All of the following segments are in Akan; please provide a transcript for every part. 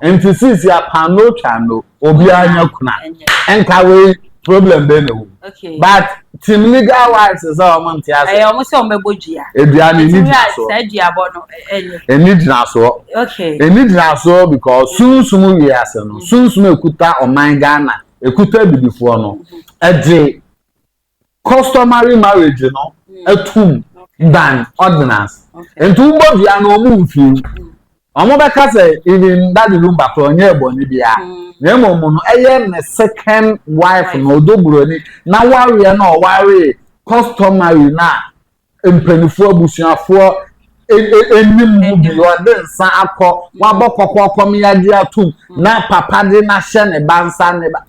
Nti sisi apano twa no, obiara nya kuna. Nka wei problem bɛɛ na ɛwɔ mu, but team legal wives sɛ ɔmo nte ase. Ɛyɛ ɔmo sɛ ɔmo bɛbɔ dua. Edua no eni gyina soɔ. Saa duabɔ no ɛnyɛ. Eni gyina soɔ. Eni gyina soɔ because sunsum wiase no, sunsum ekuta ɔman Ghana, ekuta bibifoɔ no, ɛgye customary marriage no atum than ordinance. Nti wobɔ dua no, ɔmo nfiw. Ɔmo bɛka sɛ even Daddy Lumba kora ɔnyɛ ɛbɔne biara, na mmom no ɛyɛ ne second wife no, Odo Buroni na wareɛ no, ɔware customary na mpanimfoɔ, abusuafoɔ enim mu bi, ɔde nsa akɔ wabɔ kɔkɔɔkɔ mi agye atum na papa de n'ahyɛ ne ba nsa ne ba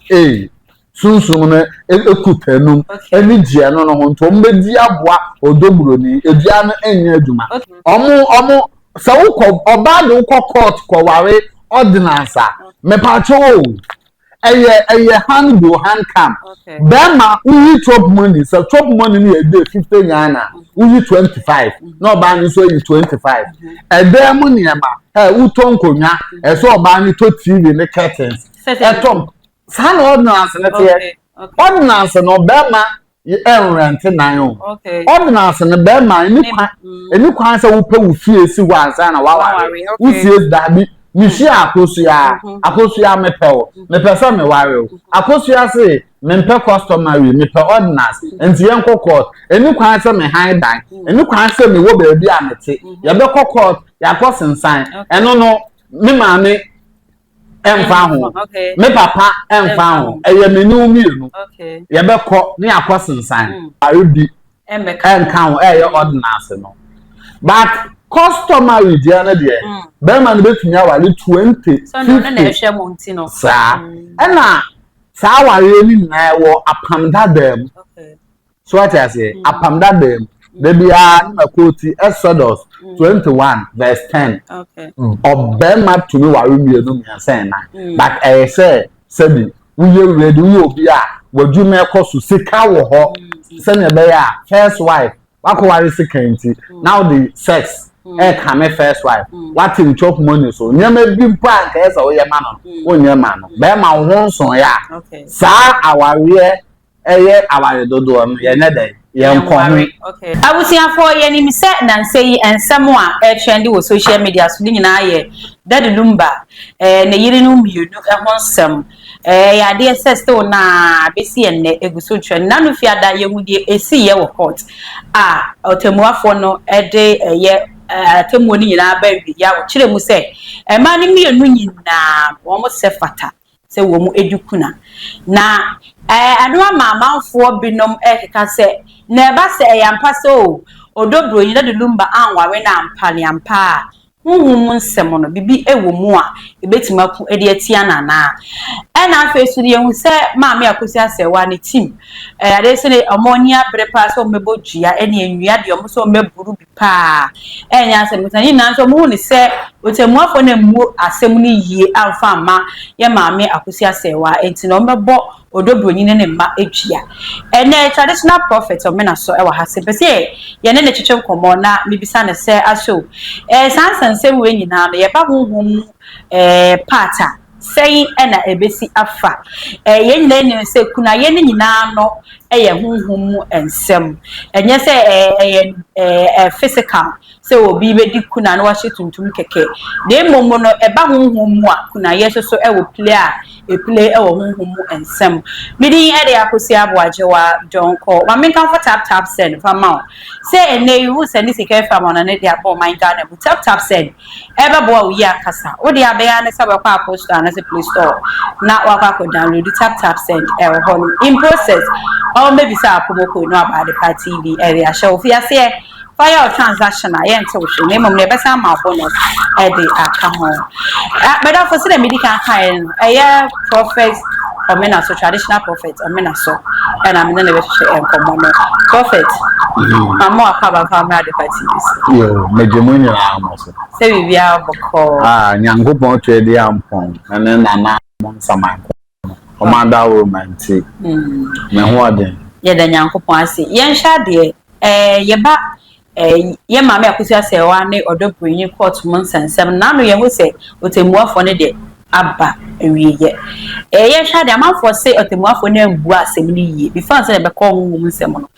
sunsun no ekuta enum ɛne gyeɛ no ho. Nti wɔn bɛdi aboa Odo Buroni, edua no nyɛ adwuma. Ɔmo sɛ wokɔ ɔbaa de wokɔ court kɔware ordinance a, mepatwo o, ɛyɛ hand go hand come. Bɛrima woyi chop money, sɛ chop money no yɛ de 50 Ghana, woyi 25 na ɔbaa no nso yi 25. Ɛdan mu nneɛma wotɔ nkonnwa, ɛsɛ ɔbaa no tɔ TV ne curtains ɛtɔ. Saa na ordinance no teɛ. Ordinance no, bɛrima ɛnrɛnte nan o. Ordinance no, bɛrima ɛni kwan sɛ wopɛ wo fie si hɔ ansa na waware. Wosie daabi. Mehyia Akosua, Akosua, mepɛ wo, mepɛ sɛ meware wo. Akosua se mempɛ customary, mepɛ ordinance, nti yɛnkɔ court. Ɛni kwan sɛ mehan dan, ɛni kwan sɛ mewɔ baabi a mete. Yɛbɛkɔ court, yɛakɔ sensan. Ɛno no, me maame ɛmfa ho, me papa ɛmfa ho, ɛyɛ me ne wo mmienu. Yɛbɛkɔ ne yɛakɔ sensan are bi ɛnka ho. Ɛyɛ ordinance no, but customary deɛ no deɛ, bɛrima no bɛtumi aware 20, 50 saa. Ɛna saa awareɛ no nyinaa wɔ apam dadaa mu. So wate aseɛ? Apam dadaa mu beebi a ne ma quote Exodus 21 verse 10. Ɔbɛrima tumi ware mmienu, mmiɛnsa, ɛnan, but ɛyɛ sɛ sɛbi woyɛ ready, woyɛ obi a w'adwuma ɛkɔ so, sika wɔ hɔ, sɛnea ɛbɛyɛ a first wife wakɔware sika nti na wode sex ɛɛkame first wife, wate n chop money so, nneɛma bi mpo a nka ɛsɛ woyɛ ma no, wonyɛ ma no. Bɛrima wo ho nson yɛ a, saa awareɛ ɛyɛ aware dodoɔ no, yɛnyɛ dɛ yɛn kɔ ho. Abusuafoɔ, yɛnim sɛ nansa yi nsɛm a ɛtrend wɔ social media so ne nyinaa yɛ Daddy Lumba ne yere no mmienu ho nsɛm. Yɛ adeɛ sɛ still naa bɛsi ɛnnɛ egu so trend. Nanu fiada yɛhu deɛ esi yɛ wɔ court a ɔtɛmuafoɔ no ɛde ɛyɛ atemmuo no nyinaa ba awie a wɔkyerɛ mu sɛ mmaa no mmienu nyinaa wɔn sɛ fata sɛ wɔn edi kuna. Na ɛno ama amanfoɔ binom ɛkeka sɛ na ɛba sɛ ɛyɛ ampa sɛ o Odo Broni, Daddy Lumba anware na ampa ne ampa a huhum mu nsɛm no bibi ɛwɔ mu a ebetumi ako ɛde atia nana. Ɛna afei so yɛhu sɛ Maame Akosua Serwaa ne team ade sɛ ne ɔmo ani abere paa sɛ ɔmo bɛbɔ dua ɛne nnua deɛ ɔmo sɛ ɔmo bɛburu bi paa. Ɛnyɛ asɛm nsa nyinaa nso ɔmo hu ne sɛ otemmuafoɔ no mmu asɛm no yie amfa amma yɛ Maame Akosua Serwaa, nti na ɔmo bɛbɔ Odo Broni ne ne mma dua. Ɛnɛ traditional prophet ɔmena so ɛwɔ ha sɛ pɛ sɛ yɛne ne twetwe nkɔmmɔ na mebisa ne sɛ aso saa nsɛnsɛm wei nyinaa no yɛba honhom mu part a sɛn ɛna ebesi afa. Yɛn nyinaa nim sɛ kunayɛ no nyinaa no ɛyɛ honhom mu nsɛm, ɛnyɛ sɛ ɛyɛ ɛɛ physical sɛ obi bɛdi kuna na wahyɛ tuntum kɛkɛ, na mmom no ɛba honhom mu a kunayɛ nso so ɛwɔ play a eplay ɛwɔ honhom mu nsɛm. Midi ɛde Akosi Aboagyewa Dɔnkɔ maame nkanfo Tap Tap Send fa ma wo sɛ ɛnɛ yi wo sɛ ne sika efa ma no ne de abɔ ɔman Ghana mu. Tap Tap Send ɛbɛboa wo yi ankasa. Wode abɛyɛ ne sɛ wɔkɔ Apple Store anaasɛ Play Store na wakɔ akɔ download Tap Tap Send ɛwɔ hɔ no. In process, ɔmo bɛbisa promo code no aba Adepa TV ɛde ahyɛ wo fi aseɛ fa yɛ wo transaction a yɛnte wo hwee, na mmom na yɛbɛsan ama bonus ɛde aka ho. Mɛdafo, sɛ dɛ medi kan kaeɛ no, ɛyɛ Prophet Ɔmena so, traditional prophet Ɔmena so, ɛna mene ne bɛhwehwɛ nkɔmmɔ no. Prophet, mama wakɔ abafa mmra Adepa TV so. Yo, megye mo nyinaa mo so. Sɛ biribiara bɔkɔɔ? Ah, Nyankopɔn twɛ di ampɔn ɛne nana mo nsamanko ɔmo adaworo ma nti me ho ɔden. Yɛda Nyankopɔn ase. Yɛnhwɛ adeɛ, yɛba yɛ Maame Akosua Serwaa ne Odo Broni court mu nsɛnsɛm nano, yɛn ho sɛ otemmuafoɔ no deɛ aba awieɛ. Yɛnhwɛ adeɛ, amanfoɔ se ɔtɛmmuafoɔ no ambua asɛm no yie. Before ansa na yɛbɛkɔ honhom nsɛm no,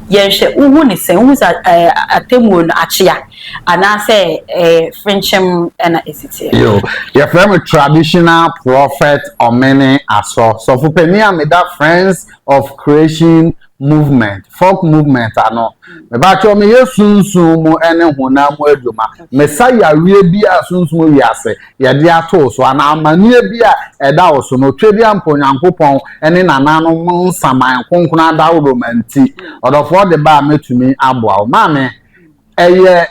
yɛnhwɛ, wohu ne sɛn? Wohu sɛ atemmuo no akyea anaasɛ frenkyɛm ɛna ɛsi teɛ? Yo, yɛfrɛ me Traditional Prophet Ɔmene Asɔ, sɔfopanin a meda Friends of Creation Movement, Folk Movement ano. Mebakyɛw, meyɛ sunsun mu ne honam mu adwuma. Mesa yareɛ bi a sunsun wiase yɛde ato so anaa amanneɛ bi a ɛda wo so no, Twedeɛ mpo Onyankopɔn ne nananom nsaman kronkron adaworoma nti, ɔdɔfoɔ de ba a, mɛtumi aboa wo. Maame, ɛyɛ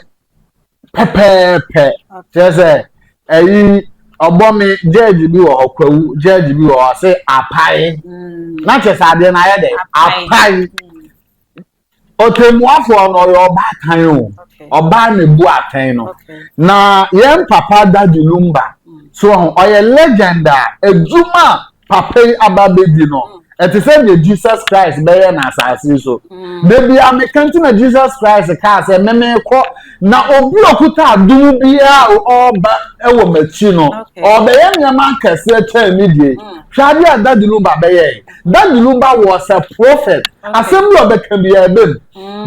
pɛpɛɛpɛ. Kyerɛ sɛ ɛyi ɔbɔ me judge bi wɔ hɔ, Kwawu judge bi wɔ hɔ, sɛ apae na kyerɛ sɛ adeɛ no ayɛ dɛ apae. Ɔtɛmmuafoɔ no, ɔyɛ ɔbaatan o, ɔbaa na ebu atɛn no. Na yɛn papa Daddy Lumba so, ɔyɛ legend a adwuma a papa yi aba bɛdi no, ɛte sɛ deɛ Jesus Christ bɛyɛ na asase so. Beebi a meka nti na Jesus Christ kaa sɛ mɛmɛ kɔ na obi a okuta adum biara a ɔreba wɔ m'akyi no, ɔbɛyɛ nneɛma akɛseɛ kyɛn mi die. Hwɛ adeɛ a Daddy Lumba bɛyɛ. Daddy Lumba was a prophet. Asɛm bi a ɔbɛka biara ɛbɛm.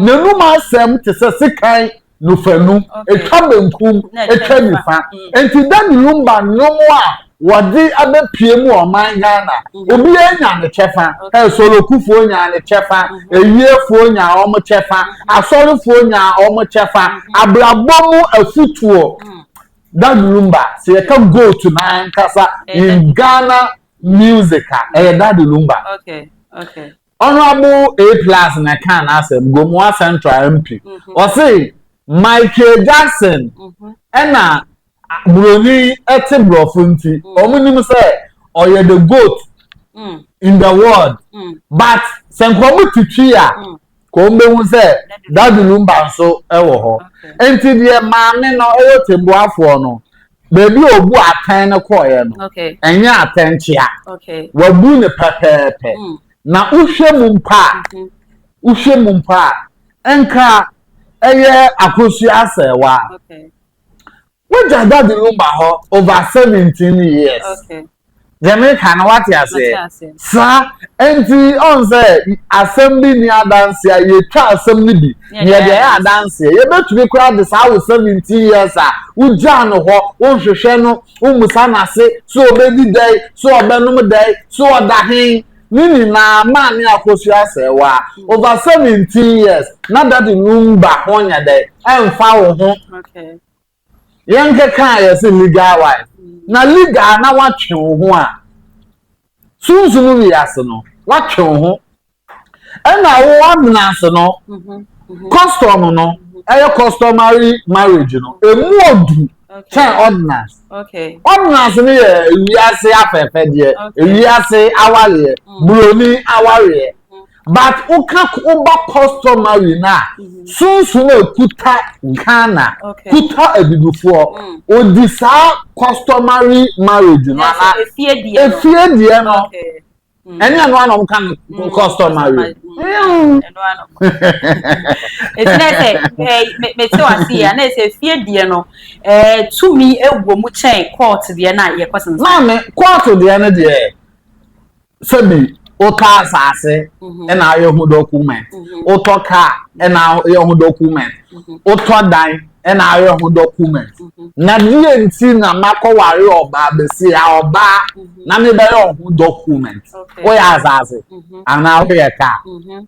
N'anum asɛm te sɛ sekan nufanu, etwa benkum, etwa nifa. Nti Daddy Lumba nnwom a wɔde abɛpie mu ɔman Ghana, obiara nya ne kyɛfa. Solokufoɔ nya ne kyɛfa, ewiefoɔ nya wɔn kyɛfa, asɔrefoɔ nya wɔn kyɛfa. Abrabɔ mu afutuo, Daddy Lumba, sɛ yɛka goat n'ankasa in Ghana music a, ɛyɛ Daddy Lumba. Honourable A Plus na kan n'asɛm, Gomoa Central MP, ɔse Michael Jackson ɛna buroni ɛte borɔfo nti wɔn nim sɛ ɔyɛ the goat in the world, but sɛ nkɔmɔ titwi a, kò ń bɛhu sɛ Daddy Lumba nso ɛwɔ hɔ. Nti deɛ maame no ɛyɛ tembuafoɔ no, beebi a obu atɛn no kɔɔɛ no, ɛnyɛ atɛnkyea. Wabu ne pɛpɛɛpɛ. Na wohwɛ mu mpa a, wohwɛ mu mpa a, nka ɛyɛ Akosua Asɛwa wogya Daddy Lumba hɔ over 17 years. Deɛ meka no, wate aseɛ saa? Nti ɔn sɛ asɛm bi ni adanseɛ a yɛtwa asɛm no bi na yɛde ɛyɛ adanseɛ, yɛbɛtumi koraa de saa wɔ 17 years a wogyaa no hɔ, wonhwehwɛ no, wommusa n'ase so ɔbɛdi dɛn, so ɔbɛnom dɛn, so ɔda hen, ne nyinaa. Maa ne Akosua Asɛwa, over 17 years na Daddy Lumba ho nyɛ dɛ ɛmfa wo ho. Yɛn keka a yɛsɛ legal wife na legal na watwe wo ho a, sunsun wiase no watwe wo ho ɛna wo ordinance no, custom no, ɛyɛ customary marriage no, emu odu kyɛn ordinance. Ordinance no yɛ ewiase afɛɛfɛdeɛ, ewiase awareɛ, buroni awareɛ, but woka woba customary na sunsun a ekuta Ghana, kuta abibifoɔ, odi saa customary marriage no ana efie deɛ no. Efie deɛ no, ɛne ɛno anam ka no customary. Ɛno ano eti na sɛ mete wase yi a, na sɛ efie deɛ no tumi ewɔ mu kyɛn court deɛ na yɛkɔ sensan. Maame, court deɛ no deɛ, sɛbi, wotɔ asase ɛna ayɛ ho document, wotɔ car ɛna ayɛ ho document, wotɔ dan ɛna ayɛ ho document. Na deɛ nti na makɔware ɔbaa besi a ɔbaa na mebɛyɛ ɔho document? Woyɛ asase anaa woyɛ car?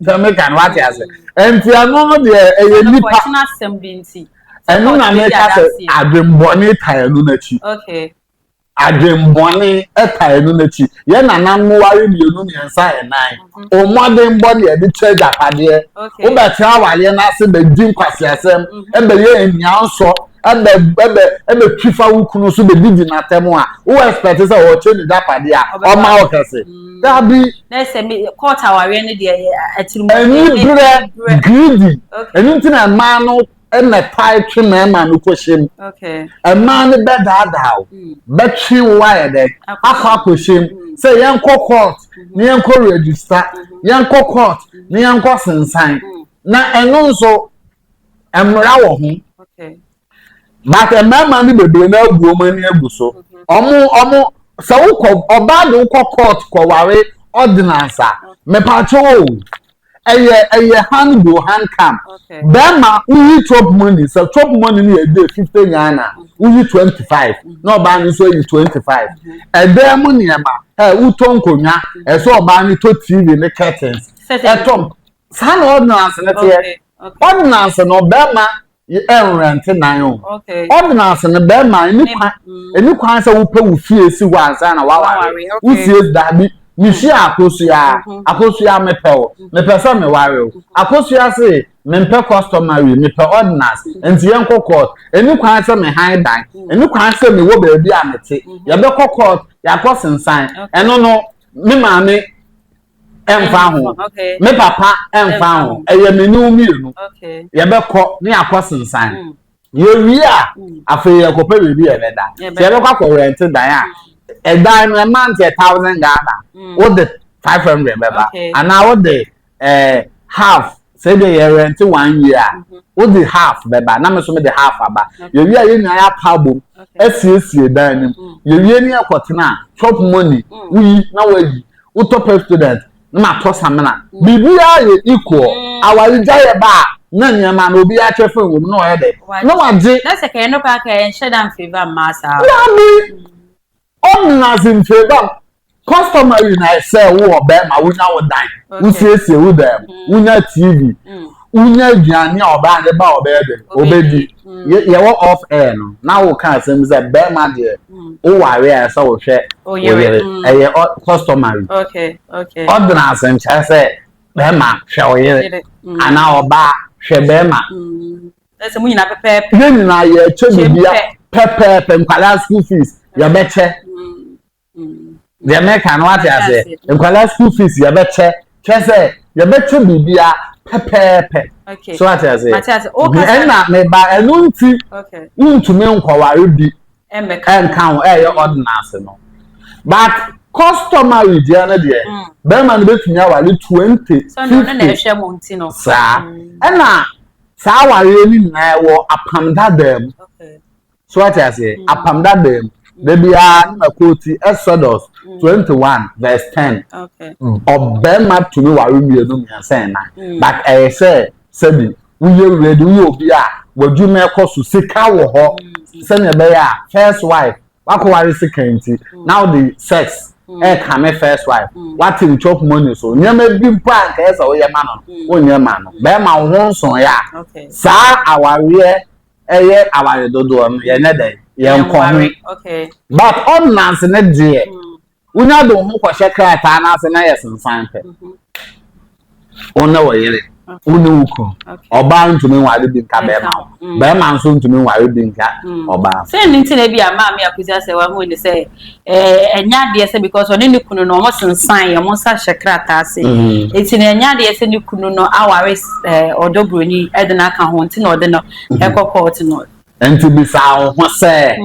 Sɛ meka no, wate ase? Nti ɛno no deɛ, ɛyɛ nipa ɔkyena asɛm bi nti. Ɛno na meka sɛ adwembɔne ta ɛno n'akyi. Adwembɔne ɛta ɛno n'akyi. Yɛn nananom ware mmienu, mmiɛnsa, ɛnan, ɔmmɔdenbɔ ne yɛde kyɛ agyapadeɛ. Wobɛtena awareɛ n'ase bɛdi nkwaseasɛm, ɛbɛyɛ aniansɔ, ɛbɛ ɛbɛ ɛbɛtwi fa wo kunu so, bɛdidi n'atɛm a, wo expect sɛ ɔkyɛ ne gyapadeɛ a ɔma wo kɛse? Dabi. Na sɛ me court awareɛ no deɛ, yɛ atirim. Ɛni brɛ greedy. Ɛno nti na mmaa no ɛna tae twe mmarima no kɔhyɛ mu. Mmaa no bɛdaadaa wo, bɛtwe wo ayɛ dɛ akɔ akɔhyɛ mu sɛ yɛnkɔ court na yɛnkɔ register, yɛnkɔ court na yɛnkɔ sensan. Na ɛno nso mmara wɔ ho, but mmarima no bebree na abu wɔn ani agu so. Ɔmo ɔmo Sɛ wokɔ ɔbaa de wokɔ court kɔware ordinance a, mepatwo o, ɛyɛ hand go hand come. Bɛrima, woyi chop money. Sɛ chop money no yɛ de 50 Ghana, woyi 25 na ɔbaa no nso yi 25. Ɛdan mu nneɛma, wotɔ nkonnwa, ɛsɛ ɔbaa no tɔ TV ne curtains. Ɛtɔ saa na ordinance no teɛ. Ordinance no, bɛrima ɛnrɛnte nan o. Ordinance no, bɛrima ɛni kwan sɛ wopɛ wo fie si hɔ ansa na waware. Wosie daabi. Mehyia Akosua, Akosua, mepɛ wo, mepɛ sɛ meware o. Akosua se mempɛ customary, mepɛ ordinance, nti yɛnkɔ court. Ɛni kwan sɛ mehan dan, ɛni kwan sɛ mewɔ baabi a mete. Yɛbɛkɔ court, yɛakɔ sensan. Ɛno no, me maame ɛmfa ho, me papa ɛmfa ho, ɛyɛ me ne wo mmienu. Yɛbɛkɔ ne yɛakɔ sensan. Yɛwie a, afei yɛkɔpɛ baabi yɛbɛda. Sɛ yɛbɛkɔ akɔ rent dan a, ɛdan no ɛma nti 1,000 Ghana, wode 500 bɛba anaa wode half. Sɛ de yɛ rent one year a, wode half bɛba na me nso mede half aba. Yɛwie a, yɛn nyinaa yɛapa abom asiesie dan no mu. Yɛwie ne yɛkɔtena a, chop money woyi na wayi, wotɔ Pepsodent na ma tɔ samina, biribiara yɛ equal. Awaregya yɛ ba a, na nneɛma na obi akyɛ fɛn wɔ mu na ɔyɛ dɛ na wagye. Na sɛ kɛyɛ no kora kɛyɛ nhyɛ da mfavour mmaa saa. Yabi, ordinance mfavour. Customary na ɛsɛ wo ɔbɛrima wonya wo dan, wosiesie wo dan mu, wonya TV, wonya aduane a ɔbaa ne ba ɔbɛyɛ dɛ obedi. Yɛwɔ off air no na wo ka asɛm sɛ bɛrima deɛ, woware a, ɛsɛ wohwɛ wo yere. Ɛyɛ customary. Ordinance nkyerɛ sɛ bɛrima hwɛ wo yere anaa ɔbaa hwɛ bɛrima. Ɛsɛ mu nyinaa pɛpɛɛpɛ. Yɛn nyinaa yɛkyɛ bibia pɛpɛɛpɛ. Nkwadaa school fees yɛbɛkyɛ. Deɛ mɛka no, wate ase? Nkwadaa school fees yɛbɛkyɛ, kyɛ sɛ yɛbɛkyɛ biribia pɛpɛɛpɛ. So wate ase? Ɛna meba ɛno nti ntumi nkɔware bi ɛnka ho. Ɛyɛ ordinance no, but customary deɛ no deɛ, bɛrima no bɛtumi aware 20, 50 saa. Ɛna saa awareɛ no nyinaa wɔ apam dadaa mu. So wate aseɛ? Apam dadaa mu dabi a ne ma quote Exodus 21 verse 10. Ɔbɛrima tumi ware mmienu, mmiɛnsa, ɛnan, but ɛyɛ sɛ sɛbi woyɛ ready, woyɛ obi a w'adwuma ɛkɔ so, sika wɔ hɔ, sɛnea ɛbɛyɛ a first wife wakɔware sika nti na wode sex ɛɛkame first wife, wate ne chop money so, nneɛma bi mpo a nka ɛsɛ woyɛ ma no, wonyɛ ma no. Bɛrima wo ho nson yɛ a, saa awareɛ ɛyɛ aware dodoɔ no, yɛnyɛ dɛ yɛn kɔ ho. But ordinance ne deɛ, wonya de wo ho kɔhyɛ krataa n'ase na yɛ sensan pɛ, wo ne wo yere, wo ne wo kunu. Ɔbaa ntumi nware bi nka bɛrima ho, bɛrima nso ntumi nware bi nka ɔbaa. Sɛ ne nti na bi a maame Akosua sɛ wahu ne sɛ ɛnyɛ adeɛ sɛ because ɔne ne kunu no ɔmo sensan, ɔmo nsa hyɛ krataa ase, eti na ɛnyɛ adeɛ sɛ ne kunu no aware Ɔdɔ Buroni ɛde n'aka ho nti na ɔde no ɛkɔ court no. Nti bisa wo ho sɛ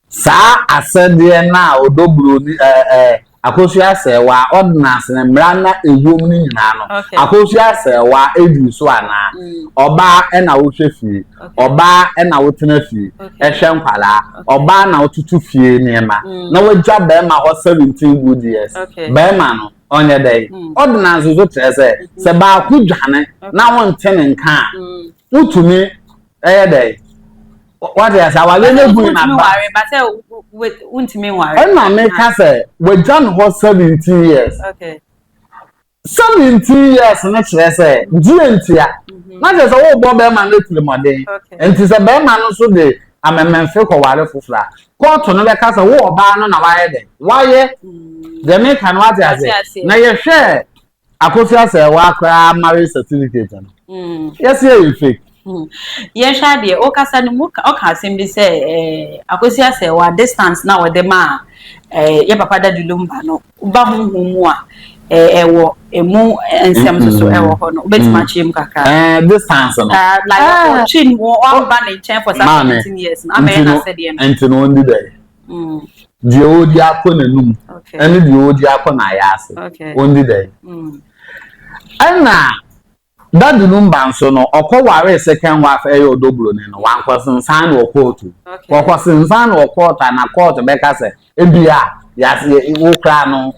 saa asɛdeɛ na Ɔdɔ Buroni ɛɛ Akosua Sɛwa ordinance ne mmara na ewom no nyinaa no, Akosua Sɛwa edi so anaa? Ɔbaa ɛna wohwɛ fie, ɔbaa ɛna wotena fie ɛhwɛ nkwadaa, ɔbaa na wotutu fie nneɛma na wagya bɛrima hɔ 17 good years. Bɛrima no ɔnyɛ dɛ. Ordinance nso kyerɛ sɛ baako dwane na wonte ne nka a, wotumi ɛyɛ dɛ wate ase awale ne gu na ba. Wontumi nware. Ɛna meka sɛ wagya ne hɔ 17 years. 17 years ne kyerɛ sɛ gye ntia na kyerɛ sɛ wobɔ bɛrima no tirimɔden. Nti sɛ bɛrima no nso de amemɛmfe kɔware foforɔ a, court no bɛka sɛ wo ɔbaa no na wayɛ dɛ wayɛ deɛ meka no. Wate ase? Na yɛhwɛ Akosua sɛ wakora marriage certificate no, yɛsi ɛyɛ fake. Yɛhwɛ adeɛ, ɔkasa no mu, ɔka asɛm bi sɛ Akosua sɛ wa distance na wɔde ma yɛ papa Daddy Lumba no ba honhom mu a ɛwɔ emu nsɛm nso ɛwɔ hɔ no, wobɛtumi akyerɛ mu kakra? Distance no. Like ɔtwe wamba ne nkyɛn for some 17 years no, ama yɛ n'asɛdeɛ no. Nti no ɔndi dɛ deɛ ɔdi akɔ n'anum ɛne deɛ ɔdi akɔ n'ayɛ ase, ɔndi dɛ. Ɛna Daddy Lumba nso no, ɔkɔ ware second wife, ɛyɛ Ɔdɔ Buroni no, wankɔ sensan na ɔkɔɔtu. Ɔkɔ sensan na ɔkɔɔtu a, na court bɛka sɛ ebi a Yɛase wo koraa no,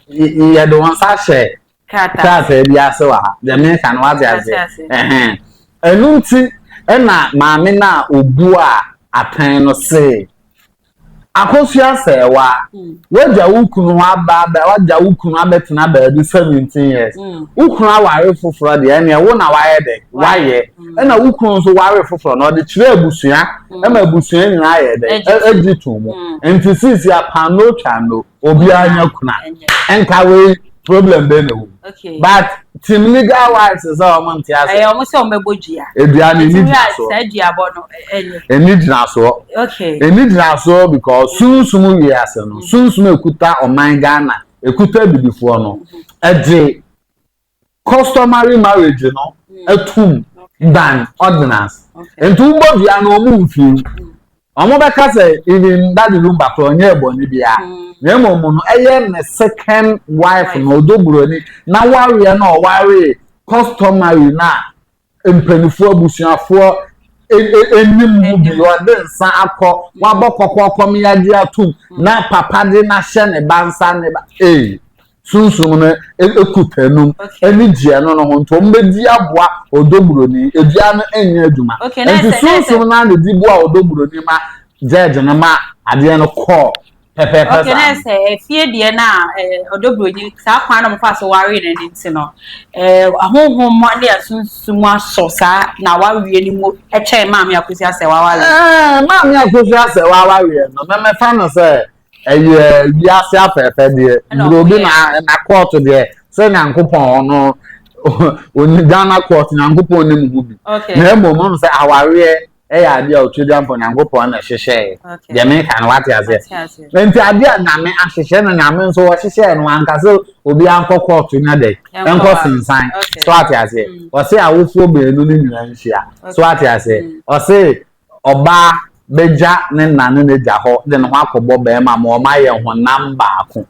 yɛde wɔn nsa hyɛ krataa bi ase wɔ ha. Deɛ meka no, wate aseɛ? Ɛhɛn. Ɛno nti ɛna maame no a obu a atɛn no see, Akosua Sɛɛwa, wagya wo kunu hɔ aba abɛ wagya wo kunu abɛtena baabi 17 years. Wo kunu aware foforɔ deɛ, ɛneɛ wo na wayɛ dɛ wayɛ. Ɛna wo kunu nso ware foforɔ na ɔde kyerɛ abusua ɛma abusua nyinaa yɛ dɛ agye to mu. Nti sisi apano twa no, obiara nya kuna. Nka wei problem bɛn na ɛwɔ mu? But team legal wives sɛ wɔn nte ase. Ɛyɛ wɔn sɛ wɔn bɛbɔ dua. Edua no eni gyina soɔ. Saa duabɔ no ɛnyɛ. Eni gyina soɔ. Eni gyina soɔ because sunsum wiase no, sunsum ekuta ɔman Ghana, ekuta bibifoɔ no, ɛgye customary marriage no atum than ordinance. Nti wobɔ dua no, wɔn mfiri. Wɔn bɛka sɛ even Daddy Lumba kora ɔnyɛ bɔne biara, na mmom no ɛyɛ ne second wife no, Ɔdɔ Buroni na wareɛ na ɔware customary na mpanimfoɔ, abusuafoɔ anim mu bi, ɔde nsa akɔ wabɔ kɔkɔɔkɔ mi agye atum na papa de n'ahyɛ ne ba nsa ne ba ee sunsun no ekuta enum ɛne gyeɛ no ho, nti wɔn bɛdi aboa Ɔdɔ Buroni. Edua no nyɛ adwuma, nti sunsun no na di boa Ɔdɔ Buroni ma judge no ma adeɛ no kɔɔ pɛpɛɛpɛ. Okay, na sɛ efie deɛ na Ɔdɔ Buroni saa kwan na wɔfa so ware no ne ti no, ahohom ne asunsum asɔ saa na wawie ne mu ɛkyɛn Maame Akosua Sɛ waware. Maame Akosua Sɛ wawareɛ no, mɛmɛfa no sɛ ɛyɛ wiase afɛɛfɛ deɛ burobi na court deɛ sɛ Nyankopɔn ɔno oni Ghana court, Nyankopɔn nim ho bi. Na mmom ɔmo sɛ awareɛ ɛyɛ adeɛ a Otwedeampɔn Nyankopɔn na ɛhyehyɛɛ. Deɛ meka no, wate aseɛ? Nti adeɛ a Nyame ahyehyɛ no, Nyame nso wɔhyehyɛɛ no ankasa obi ankɔ court nya dɛ nkɔ sensan so, ate aseɛ? Ɔse awofoɔ mmienu no nyinaa nhyia so, ate aseɛ? Ɔse ɔbaa bɛgya ne na ne n'agya hɔ de ne ho akɔbɔ bɛrima ma ɔma yɛ honam baako.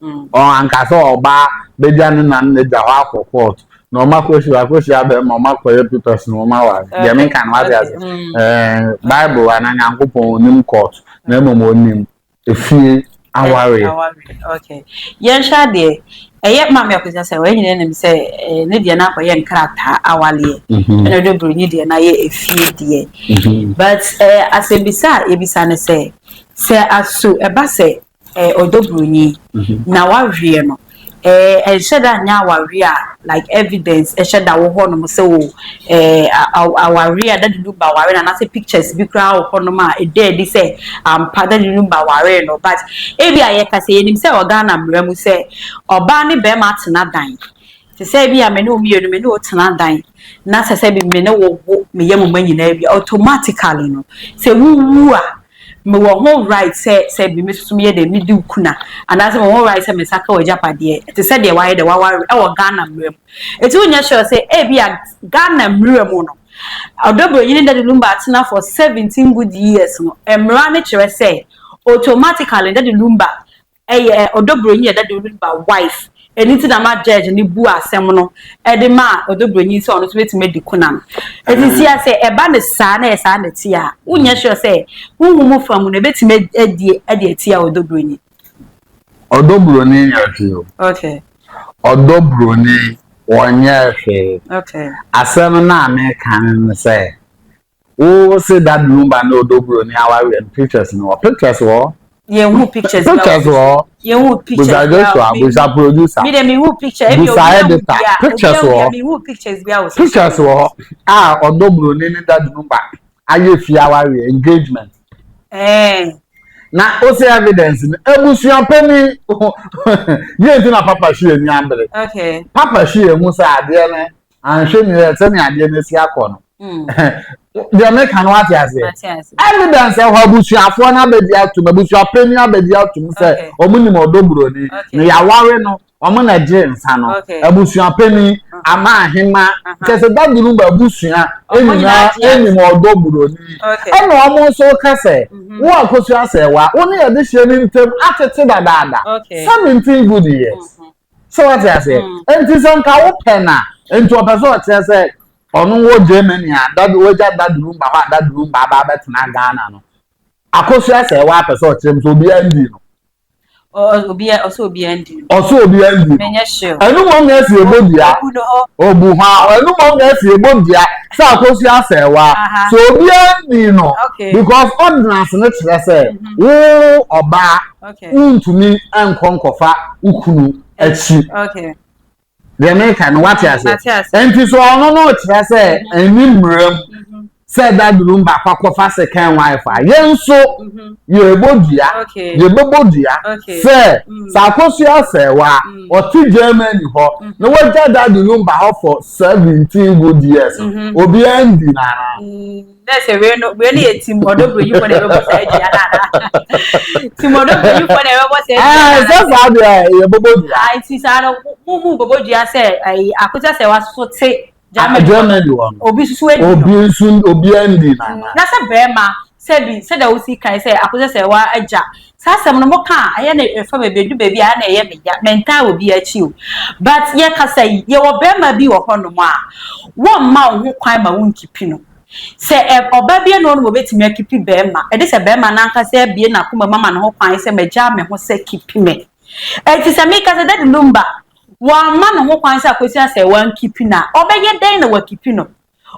Ɔn ankasa ɔbaa bɛgya ne na ne n'agya hɔ akɔ court na ɔma akɔhyia bɛrima, ɔma akɔyɛ papers na ɔma ware. Deɛ menka no, wate ase? Bible ana Nyankopɔn onim court, na mmom onim efie awareɛ. Okay, yɛnhwɛ adeɛ. Ɛyɛ Maame Akosua Sɛ wɔn nyinaa nim sɛ ne deɛ no akɔyɛ nkrataa awaleɛ, ɛna Ɔdɔ Buroni deɛ no ayɛ efie deɛ. But asɛmbisa a yɛbisa ne sɛ aso ɛba sɛ Ɔdɔ Buroni na waweɛ no, ɛnhyɛ da nyɛ awareɛ a like evidence ɛhyɛ da wɔ hɔnom sɛ o awareɛ a Daddy Lumba aware no, anaasɛ pictures bi koraa wɔ hɔnom a ɛda adi sɛ ampa Daddy Lumba aware no. But ebi a yɛka sɛ yɛnim sɛ wɔ Ghana mmara mu sɛ ɔbaa ne bɛrima atena dan te sɛ ebi a me ne wo mmienu, me ne wo tena dan na sɛ bi me ne wo wo meyɛ mo ma nyinaa bi, automatically no sɛ wowu a, mewɔ ho right sɛ bi me soso meyɛ dɛ medi wo kuna, anaasɛ mewɔ ho right sɛ me nsa ka w'agyapadeɛ te sɛ deɛ wayɛ dɛ waware. Ɛwɔ Ghana mmerɛ mu, eti wonyɛ sure sɛ ebi a Ghana mmerɛ mu no Ɔdɔ Buroni ne Daddy Lumba atena for 17 good years no, mmara no kyerɛ sɛ automatically Daddy Lumba ɛyɛ Ɔdɔ Buroni yɛ Daddy Lumba wife. Ɛni ti na ma judge ne bu asɛm no ɛde ma Ɔdɔ Buroni sɛ ɔno nso bɛtumi adi kuna no. Eti si sɛ ɛba ne saa na yɛ saa na ti a, wonyɛ sure sɛ huhu mu fa mu no ebɛtumi adi ɛde ati a Ɔdɔ Buroni? Ɔdɔ Buroni nyɛ hwee o. Ɔdɔ Buroni wɔnyɛ hwee. Asɛm no a meka no ne sɛ wo se Daddy Lumba ne Ɔdɔ Buroni awareɛ no, pictures no wɔ, pictures wɔ. Yɛn pictures. Pictures wɔ. Yɛn pictures. Busa Joshua, busa producer. Mi de mi hu picture ebi. Busa editor, pictures wɔ. Mi hu pictures bi a wɔ. Pictures wɔ a Ɔdɔ Buroni ne Daddy Lumba ayɛ fie awareɛ, engagement. Na o sɛ evidence no, ebusua panyin yie nti na Papa Hyi ani abere. Papa Hyi ehu sɛ adeɛ no anhwɛ ni yɛ sɛnea adeɛ no asi akɔ no. Deɛ meka no, wate aseɛ? Evidence ɛhɔ, abusuafoɔ no abɛgye atum, abusua panyin abɛgye atum sɛ wɔn nim Ɔdɔ Buroni na yɛaware no, wɔn na gye nsa no. Abusua panyin ama ahema kyɛ sɛ Daddy Lumba abusua nyinaa anim Ɔdɔ Buroni, ɛna wɔn nso ka sɛ wo Akosua Sɛwa, wo ne yɛde hyɛ ne ntam atete dadaada 17 good years sɛ, wate aseɛ? Nti sɛ nka wo pɛ na nti ɔpɛ sɛ ɔkyerɛ sɛ ɔno wɔ Germany a Daddy wagya Daddy Lumba hɔ a Daddy Lumba aba abɛtena Ghana no, Akosua Sɛwa apɛ sɛ ɔkyerɛ mu sɛ obiara ndi no. Obi ɔsɛ obi andi no. Ɔsɛ obi andi no. Menyɛ sure. Ɛnu mom na ɛsi ebo dua. Obu no hɔ. Obu hɔ a ɛnu mom na ɛsi ebo dua sɛ Akosua Serwaa. So obi andi no. Because ordinance no kyerɛ sɛ wo ɔbaa wontumi nkɔ nkɔfa wo kunu akyi. Deɛ meka no wate ase. Nti so ɔno no kyerɛ sɛ ɛni mmerɛ mu sɛ Daddy Lumba akɔfa second wife a yɛn nso yɛbɔ dua yɛbɛbɔ dua sɛ sɛ Akosua Serwaa ɔte Germany hɔ na wagya Daddy Lumba hɔ for 17 good years, obiara ndi nana. Na sɛ wei no wei no yɛ tim ɔdɔ buronyifo na ɛbɛbɔ saa dua no ana? Tim ɔdɔ buronyifo na ɛbɛbɔ saa dua no ana? Sɛ saa deɛ yɛbɛbɔ dua. Ah, nti saa no mo mu bɛbɔ dua sɛ ayi Akosua Serwaa soso te Germany Germany hɔ no. Obi soso adi no. Obi nso obi andi nana. Na sɛ bɛrima sɛbi sɛdeɛ wosi kan sɛ Akosua Serwaa agya saa asɛm no mo ka a, ɛyɛ na ɛfa baabi edu baabi a na ɛyɛ me ya, mentaa obi akyi o, but yɛkasa yi, yɛwɔ bɛrima bi wɔ hɔnom a wɔmma wo ho kwan ma wo nkipi no. Sɛ ɛ ɔbaa bi ɛna ɔnom obetumi akipi bɛrima, ɛde sɛ bɛrima n'ankasa abie n'akoma mu ama ne ho kwan sɛ magyaa me ho sɛ kipi me. Eti sɛ meka sɛ Daddy Lumba wɔamma ne ho kwan sɛ Akosua Serwaa nkipi no a, ɔbɛyɛ dɛn na wakipi no?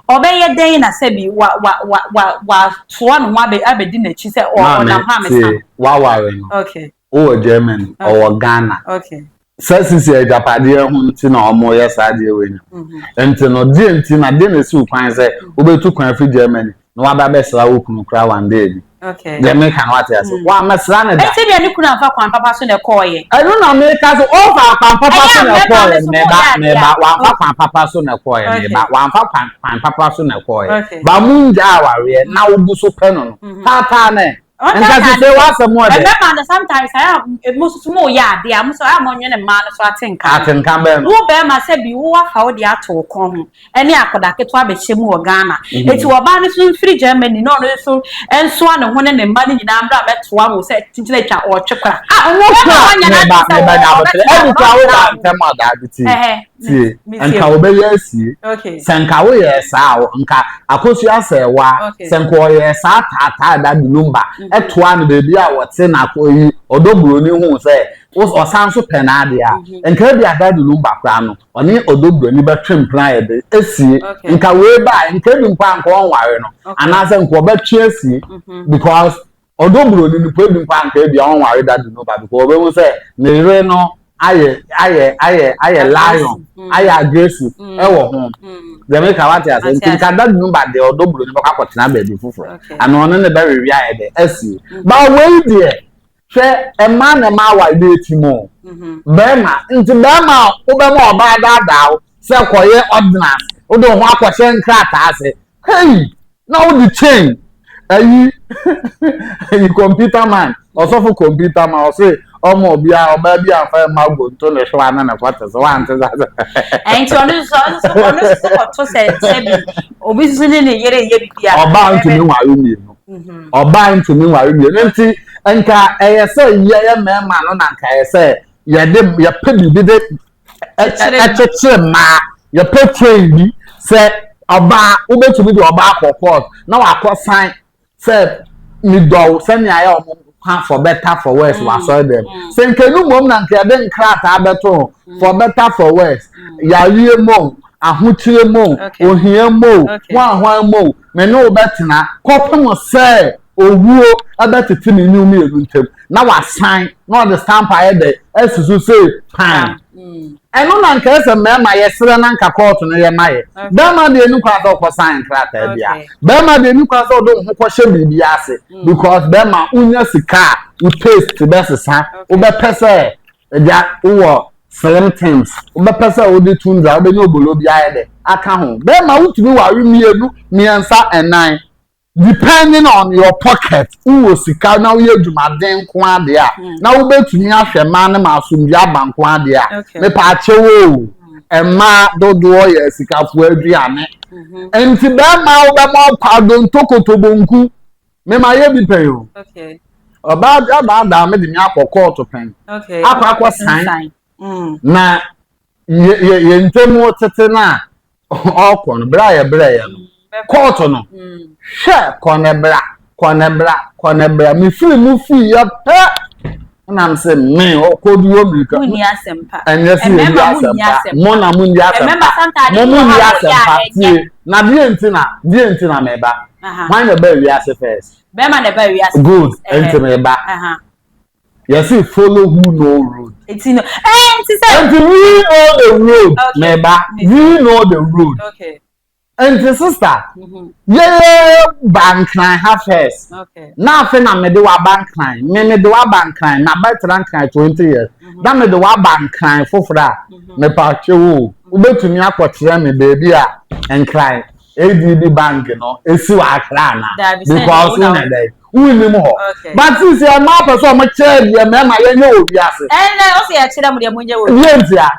Ɔbɛyɛ dɛn na sɛbi wa wa wa wa watoa ne ho abɛ abɛdi n'akyi sɛ ɔ Maame ɔnam hɔ a mesa tie no? waware no Okay. wowɔ Germany Okay. ɔwɔ Ghana Okay. sɛ sisi agyapadeɛ ho nti na wɔyɛ saa adeɛ wei no nti no deɛ nti na deɛ na esi wo kwan sɛ wobɛtu kwan afiri Germany na waba abɛsra wo kunu koraa one day bi? Okay. Deɛ meka no wate ase. Wammɛsra no da. Eti deɛ ne kunu amfa kwan papa so na ɛkɔɔyɛ. Ɛno na meka so ɔmfa kwan papa Ɛyɛ so a na mmarima ɛkɔɔyɛ no so meba moyɛ adeɛ meba a. wamfa kwan papa so na ɛkɔɔyɛ Okay. meba wamfa kwan kwan papa so na ɛkɔɔyɛ Okay. ba mo ngya awareɛ na wogu so pɛ no no taataa nɛ nka Ɔtaataa sese ne sɛ w'asɛm ɔdɛ mmarima no sometimes ayɛ a mo soso mo yɛ adeɛ a mo so ayɛ a mo nwene mmaa no so atenka no. Atenka bɛn no? Wo barima sɛ bi wo afa wo deɛ ato wo kɔn ho ne akwadaa ketewa bɛhyɛ mu wɔ Ghana. Enti ɔbaa no nso mfiri Germany na ɔno nso nsoa ne ho ne ne mma no nyinaa mmra mmɛtoa mo sɛ kyinkyin atwa ɔretwe kora. Ah, wo Bɛrima kora wanyɛ meba n'adwene sɛ meba ɔbɛtena nyabotere hɔ ɛbi na kora wo ɔntena ba ho. ntɛm a daabi tie Ɛhɛ, tie metie nka wo. wɔbɛyɛ asie Okay. sɛ nka woyɛɛ saa a nka Akosua Serwaa Okay. sɛ nka ɔyɛɛ saa taataa Daddy Lumba ɛtoa no baabi a wɔte na akɔ yi ɔdɔ buroni hu sɛ ɔsan so pɛ n'adeɛ a nka ebi a Daddy Lumba koraa no ɔne ɔdɔ buroni bɛtwe mpena ayɛ de asie. Nka wei ba a nka ebi mpo a nka ɔnware no anaasɛ nka ɔbɛtwe asie because ɔdɔ buroni no mpo ebi mpo a nka ebi a ɔnware Daddy Lumba because ɔbɛhu sɛ ne yere no ayɛ ayɛ ayɛ ayɛ lion ayɛ aggressive ɛwɔ ho. Deɛ meka wate ase. Nti nka Daddy Lumba deɛ ɔdɔ buroni bɛkɔ akɔtena baabi foforɔ ana ɔne ne bɛwewe ayɛ de asie. Ba wei deɛ hwɛ mmaa na ɛma awareɛ ti mu bɛrima nti bɛrima a wobɛma ɔbaa daadaa wo sɛ kɔyɛ ordinance wode wo ho akɔhyɛ nkrataa ase hey na wode chain ayi ayi computer man ɔsɔfo computer man ɔse ɔma obia ɔbaa bi amfa mma gonto ne hwewa ne ne kɔte so wante sa sɛ Ɛnti ɔno nso ɔno nso ɔno nso kɔto sɛ sɛbi obi nso ne ne yere yɛ bibi a ɔbaa ntumi nware mmienu. Ɔbaa ntumi nware mmienu nti nka ɛyɛ sɛ yɛyɛ mmarima no na nka ɛyɛ sɛ yɛde yɛpɛ biribi de ɛkyekyere mmaa yɛpɛ train bi sɛ ɔbaa wobɛtumi de ɔbaa kɔ court na wakɔ san sɛ medɔw sɛnea ayɛ ɔmo ka for better for worse wɔ asɔre dɛm sɛ nka enu mmom na nka yɛde nkrataa bɛto for better for worse yareɛ mu o ahokyere mu o ohia mu o hwanhwan mu o me ne wo bɛtena kɔpem sɛ owuo bɛtete me ne wo mmienu ntam na wasan na ɔde stamp ayɛ dɛ asusu sɛ pan ɛno na nka ɛsɛ mmarima yɛsrɛ na nka kɔɔto no yɛ ma yɛ bɛrima deɛ ni kwan sɛ ɔkɔ san nkrataa bia bɛrima deɛ ni kwan sɛ ɔde ho kɔhyɛ biribi ase because bɛrima wonya sika a wo taste bɛsesa wobɛpɛ sɛ Agya, wowɔ slim things, wobɛpɛ sɛ wode tundra, wobɛnya obolo bi ayɛ dɛ aka ho. Bɛrima wotumi ware mmienu, mmiɛnsa, ɛnan. Depending on your pocket, wowɔ sika na woyɛ adwumaden nko adeɛ a, hmm. na wobɛtumi ahwɛ mmaa no ma asomdwe aba nko adeɛ a, mepa akyɛw o, mmaa dodoɔ yɛ asikafoɔ aduane. Mhm. Nti bɛrima wobɛma ɔkɔ adonto kotobonku. Me ma yɛ bi pɛn o. Ɔbaa adaadaa me de me akɔ kɔɔto pɛn. Akɔ akɔ san. Mm. Na yɛ yɛ yɛ ntɛmu tete no a ɔkɔ no bere a yɛbrɛ yɛ no mm, kɔɔto no mm. hwɛ kɔ ne bra kɔ ne bra kɔ ne bra mefiri mu fii yɛ pɛ. Ɛna m sɛ me ɔkɔdu wɔ mirika. Wonni asɛmpa. Ɛnyɛ sɛ yɛnni asɛmpa. Mo na monni asɛmpa. Mo mo nni asɛmpa. Tie. Na deɛ nti na deɛ nti na meba. Hwan na ɛbaa wiase first? Bɛrima na ɛbaa wiase. Good. Nti meba. Yɛsi follow who know road. Nti no ɛɛ nti sɛ. Nti we know the road. Meba. We know the road. Okay. Nti sister, yɛyɛ ba Nkran ha first. Na afe na mede waba Nkran. Me mede waba Nkran na bɛtena Nkran 20 years. Na mede waba Nkran foforɔ a mepa kyɛw o. Wobɛtumi akɔkyerɛ me baabi a Nkran ADB Bank no esi wɔ Accra ana? Because wonya dɛ wonnim hɔ. But sisi mmaa pɛ sɛ ɔmo kyerɛ deɛ mmarima yɛnyɛ wɔ wiase. Ɛnna ɔsɛ yɛkyerɛ mo deɛ mo nyɛ wɔ. Yɛ ntia.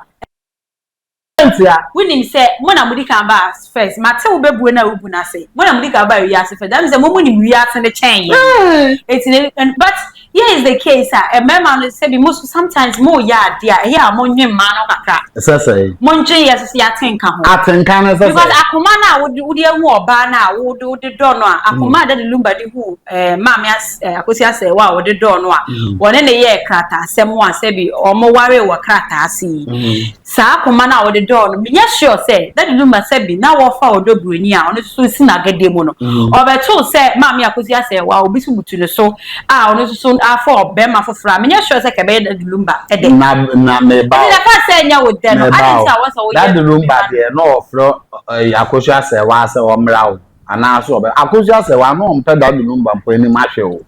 Ntia. Wonim sɛ mo na modi kan ba first, mate wo bɛbue na wobu n'ase, mo na modi kan ba wiase first, that means sɛ mo nim wiase ne kyɛn yɛn. Eti ne, but here is the case a mmarima no, sɛbi, mo so sometimes mo yɛ adeɛ a ɛyɛ a mo nwe mmaa no kakra. Sɛ sɛ. Mo ndwe yɛ soso yɛ atenka ho. Atenka ne sɛ sɛ. Because akoma no a wode ehu ɔbaa no a wode dɔ no a, akoma a Daddy Lumba de hu Maame Akosua Serwaa a wɔde dɔɔ no a wɔne ne yɛɛ krataasɛm a sɛbi wɔn ware wɔ krataa ase yi, saa akoma no a wɔde dɔɔ no, menyɛ sure sɛ Daddy Lumba, sɛbi, na wɔfa Ɔdɔ Buroni a ɔno nso si n'agadeɛ mu no, ɔbɛtoo sɛ Maame Akosua Serwaa obi so butu ne so a ɔno nso so afa ɔbɛrima foforɔ a, menyɛ sure sɛ kɛbɛyɛ Daddy Lumba ɛdɛ. Na meba. Ɛdi nafa sɛ ɛnyɛ wo dɛ no adi nti a wɔsɛ woyɛ. Daddy Lumba deɛ, na ɔfrɛ Akosua Serwaa sɛ ɔmmra o anaasɛ ɔbɛ Akosua Serwaa na ɔmpɛ Daddy Lumba mpo anim ahwɛ o.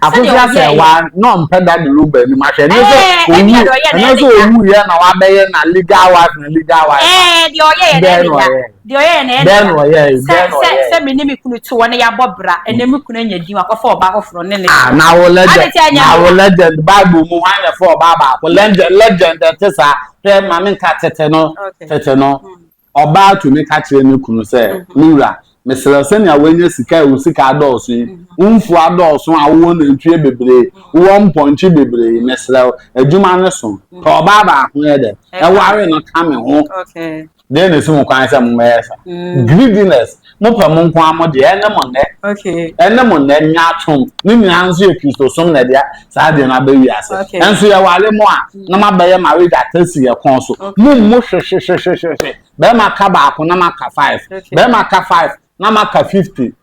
Akosua Serwaa na ɔmpɛ Daddy Lumba anim ahwɛ. Ɛnyɛ sɛ owu, ɛnyɛ sɛ owu yɛ na wabɛyɛ na legal wife, na legal wife. Deɛ ɔyɛ yɛ dɛn na ɔyɛ? Deɛ ɔyɛ yɛ na ɛyɛ dɛn na ɔyɛ? Sɛ sɛ sɛ me ne me kunu te hɔ ne yɛabɔ bra, ɛnɛ me kunu anya din, wakɔfa ɔbaa foforɔ ne ne. Ah, na wo legend, na wo legend, Bible mu hwan na ɛfɔ ɔbaa baako legend? Legend ɛte saa. Hwɛ, maame, nka tete no, tete no, ɔbaa tumi ka kyerɛ ne kunu sɛ, "Me wura, mesrɛ, sɛnea woanya sika a, wo sika adɔɔso yi, wo mfuo adɔɔso a, wowɔ nantwie bebree, wowɔ mpɔnkye bebree, mesrɛ wo, adwuma no so pɛ ɔbaa baako yɛ dɛ ɛware no ka me ho." Deɛ na esi mo kwan sɛ mo bɛyɛ sa? Greediness. Mo pɛ mo nko ara mo deɛ. Ɛne mo nnɛ, ɛne mo nnɛ nyaatwom ne nyinaa nso yɛ Kristosom na ɛde saa deɛ no abɛ wiase. Nso yɛware mo a, na mo abɛyɛ marriage atasi yɛ kɔn so. Mo mmu hwehwehwehwehwɛ. Bɛrima ka baako na ma ka five, bɛrima ka five na ma ka 50.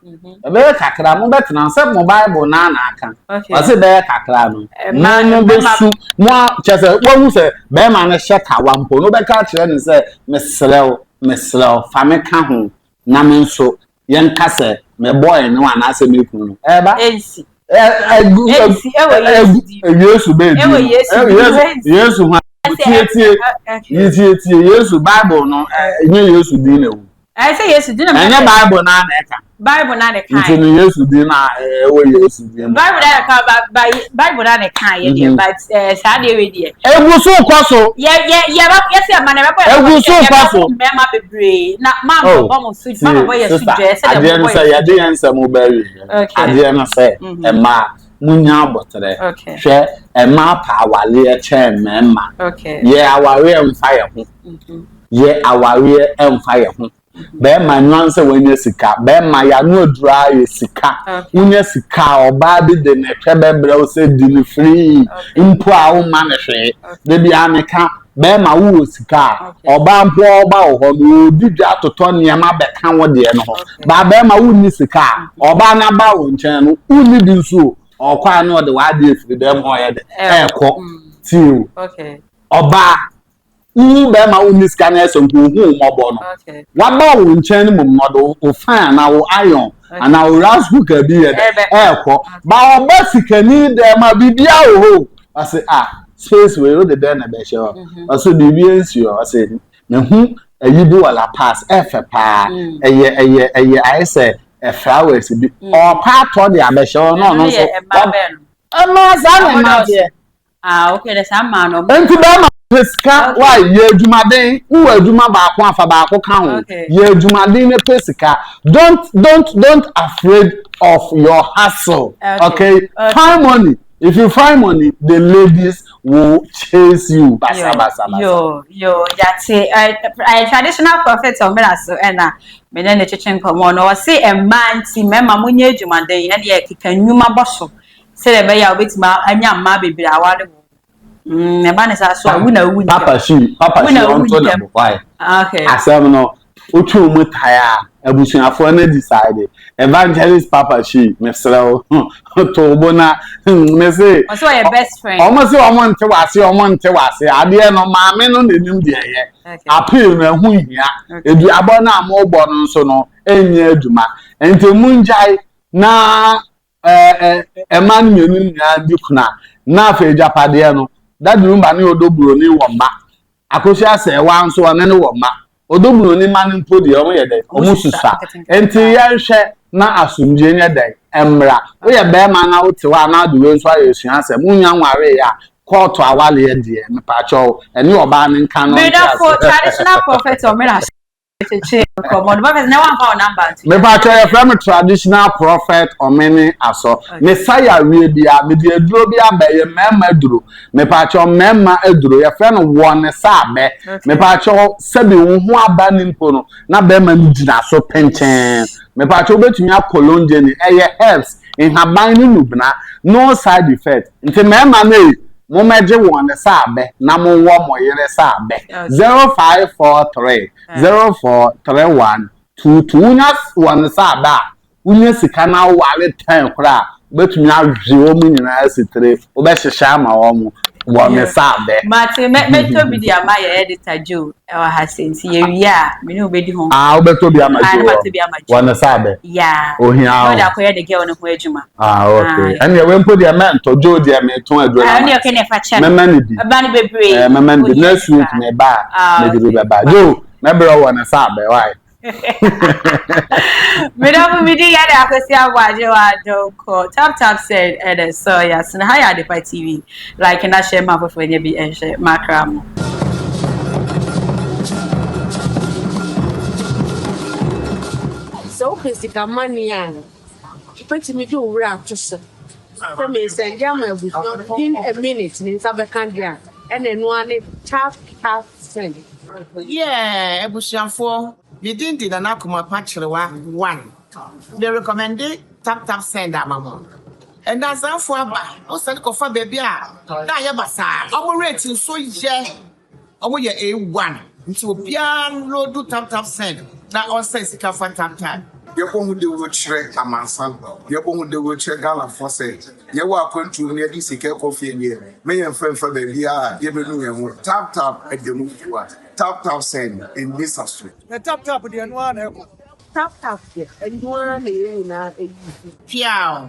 Ɛbɛyɛ kakra mo bɛtena sɛ mo Bible naa na aka ɔse bɛyɛ kakra no, mo mo bɛsu mo a kyɛ sɛ wɔhu sɛ bɛrima no hyɛ kawa mpo no, bɛka kyerɛ no sɛ, "Mesrɛ wo, mesrɛ wo, fa me ka ho na me nso yɛnka sɛ mebɔɔ ɛne wo anaasɛ me kunu no ɛba." Ɛnsi. Ɛgu. Ɛnsi ɛwɔ Yesu di. Yesu bɛɛ di. Ɛwɔ Yesu di. Yesu ho tie, tie, tie, tie. Yesu Bible no, ɛnyɛ Yesu din na ewu. Ɛyɛ sɛ Yesu di na. Ɛnyɛ Bible na na ɛka. Bible na ne ka. Nti no Yesu din na ɛwɔ Yesu din. Bible na ne ka ba ba, Bible na ne ka yɛ deɛ, but saa deɛ wei deɛ. Egu so kɔ so. Yɛ yɛ yɛ bɛ yɛ sɛ ɛma na ɛbɛbɔ yɛ. Egu so kɔ so. Mmarima bebree na maa bɔ bɔ mo so, maa bɔ yɛ so dwa sɛ deɛ mo bɔ yɛ so. Adeɛ no sɛ yɛde yɛn nsɛm bɛ wie. Adeɛ no sɛ mmaa munya abɔtrɛ. Hwɛ, mmaa pa awareɛ kyɛn mmarima. Yɛ awareɛ mfa yɛ ho, yɛ awareɛ mfa yɛ ho. Bɛrima nwan sɛ wanya sika, bɛrima yano adura yɛ sika. Wonya sika a, ɔbaa bi de ne hwɛ bɛbrɛ wo sɛ di ne free mpo a, womma ne hwee. Debi a meka, bɛrima wowɔ sika a, ɔbaa mpo a ɔba wɔ hɔ no, ɔdi dwa atotɔ nneɛma bɛka wo deɛ no ho baa. Bɛrima wonni sika a, ɔbaa no aba wo nkyɛn no, wonni bi nso o, ɔkɔ a na ɔde w'adeɛ efiri dɛm hɔ yɛ de ɛɛkɔ. Tie o, ɔbaa wo bɛrima wonni sika na ɛsɛ nko ohu mmɔbɔ no waba wo nkyɛn no mom na ɔde wo fan anaa wo iron anaa wo rice cooker bi yɛ dɛ ɛɛkɔ ba. Ɔba sikani dɛm a, biribiara wɔ hɔ o, ɔsɛ ah, space wei wode dɛn na ɛbɛhyɛ hɔ? Ɔsɛ biribi nsi hɔ. Ɔsɛ mehu ayi bi wɔ Lapaz, ɛfɛ paa, ɛyɛ ayɛ sɛ flowers bi, ɔpa atɔ de abɛhyɛ hɔ na ɔno nso ɛmaa saa na mmaa deɛ. Ah, okay, de saa mmaa no. Nti bɛrima pɛ sika wa, yɛ adwumaden. Wowɔ adwuma baako afa baako ka ho, yɛ adwumaden ne pɛ sika. Don't afraid of your hustle, okay? Find money. If you find money, the ladies will chase you basa basa basa. Yo yo, yate. Traditional prophet ɔmena so ɛna mene ne twetwe nkɔmɔ no, ɔse mmaa nti mmarima mo nyɛ adwumaden, ɛne yɛ keka nnwuma bɔ so. Sɛdeɛ ɛbɛyɛ a wobɛtumi anya mmaa bebree aware wo. Ɛba ne saa so a, wo na wowu ntɛm. Papa shi, papa shi ɔnto ne bo kwae. Okay. Asɛm no, wotwe mu tae a, abusuafoɔ no decide. Evangelist Papa Shee, mesrɛ wo, to wo bo na mese. Ɔsɛ ɔyɛ best friend. Ɔmo se ɔmo nte wase, ɔmo nte wase. Adeɛ no, maame no n'anim deɛ ɛyɛ. Appeal no, ɛho nhia. Eduabɔ no a mobɔ no nso no, ɛnyɛ adwuma. Nti mongyae na ɛma no mmienu nyinaa di kuna. Na afei agyapadeɛ no, Daddy Lumba ne Odo Broni wɔ mma. Akosua Serwaa nso ɔne no wɔ mma. Odo Broni mma no mpo deɛ wɔn yɛ dɛn? Wɔn susua. Nti yɛnhwɛ na asomdwie nyɛ dɛn? Mmra. Woyɛ bɛrima na wote hɔ a na ade wei nso ayɛ asua asɛm. Wonnya nwareeɛ a, kɔɔto awareɛ deɛ, mepaakyɛw, ɛne ɔbaa no nka no nte Medafo ase. traditional prophet ɔmena kyekye nkɔmmɔ no prophet na wamfa wo number nto Mepaakyɛw yɛfrɛ me traditional prophet Ɔmene Asɔ. Mesa yareɛ biara, mede aduro bi aba, ɛyɛ mmarima aduro. Mepaakyɛw mmarima aduro, yɛfrɛ no wɔne sa abɛ. Mepaakyɛw sɛbi wo ho aba ne mpo no, na bɛrima no gyina so penkyɛn. Mepaakyɛw wobɛtumi akɔ Lonjeni, ɛyɛ herbs, nhaban ne nubena, no side effect. Nti mmarima no ei, mommɛgye wɔne sa abɛ na monwɔ mo yere sa abɛ. 0543 0431 22. Wonya wɔne sa abɛ a, wonya sika na woware tɛn koraa a, wobɛtumi awe wɔn nyinaa asitire, wobɛhyehyɛ ama wɔn wɔ ne sa abɛ. Mate, mɛtɔ bi de ama yɛ editor Joe ɛwɔ ha sɛ nti yɛwie a me ne wobɛdi ho. Ah, wobɛtɔ bi ama Ah, Joe na matɔ bi ama Joe. wɔ ne sa abɛ. Yeah. Ohia Na o. ɔde akɔyɛ the girl no ho adwuma. Ah, okay. Ɛnna ɛwɛ mpo deɛ mɛntɔ Joe deɛ metɔn aduro Ah, na ɛne ma. ɔkɛ ne ɛfa kyɛ no. Mɛma ne bi. Ɛba no bebree. Mɛma ne bi. Ohia Next week sika. me ba a, Ah, mede bi okay. bɛba. Joe, mɛbrɛ wɔ ne sa abɛ, why? Medafo mi di yɛde akwasi aboagye wa adɔnkɔ tap tap send ɛdɛ sɔ yasene ha yɛ Adepa TV like na share ma foforɔ nyɛ bi ɛnhwɛ makra mo. Sɛ wopɛ sika money a, wobɛtumi de wo werɛ ato so sɛ mesɛnde ama abusua within a minute ne nsa bɛka deɛ a, ɛna ɛno ara ne tap tap send. Yeah, abusuafoɔ, me din de Nana Kumapa Kyerewa one. Me recommend tap tap send ama mo. Ɛndansanfoɔ aba, wosane kɔfa baabi a na ayɛ basaa. Ɔmo rate nso yɛ, ɔmo yɛ A1. Nti obiara load tap tap send na ɔnsɛn sika fa tap tap. Yɛbɔ ho dawuro kyerɛ amansan, yɛbɔ ho dawuro kyerɛ Ghanafoɔ sɛ yɛwɔ akwantuo mu na yɛde sika kɔ fie deɛ, mɛyɛ mfa baabi a yɛbɛnu yɛn ho. Tap tap ɛda mu bua. Tap tap send ɛnni sa so. Na tap tap deɛ no ara na ɛkɔ. Tap tap deɛ ɛno ara na yɛn nyinaa ɛyi. Piao.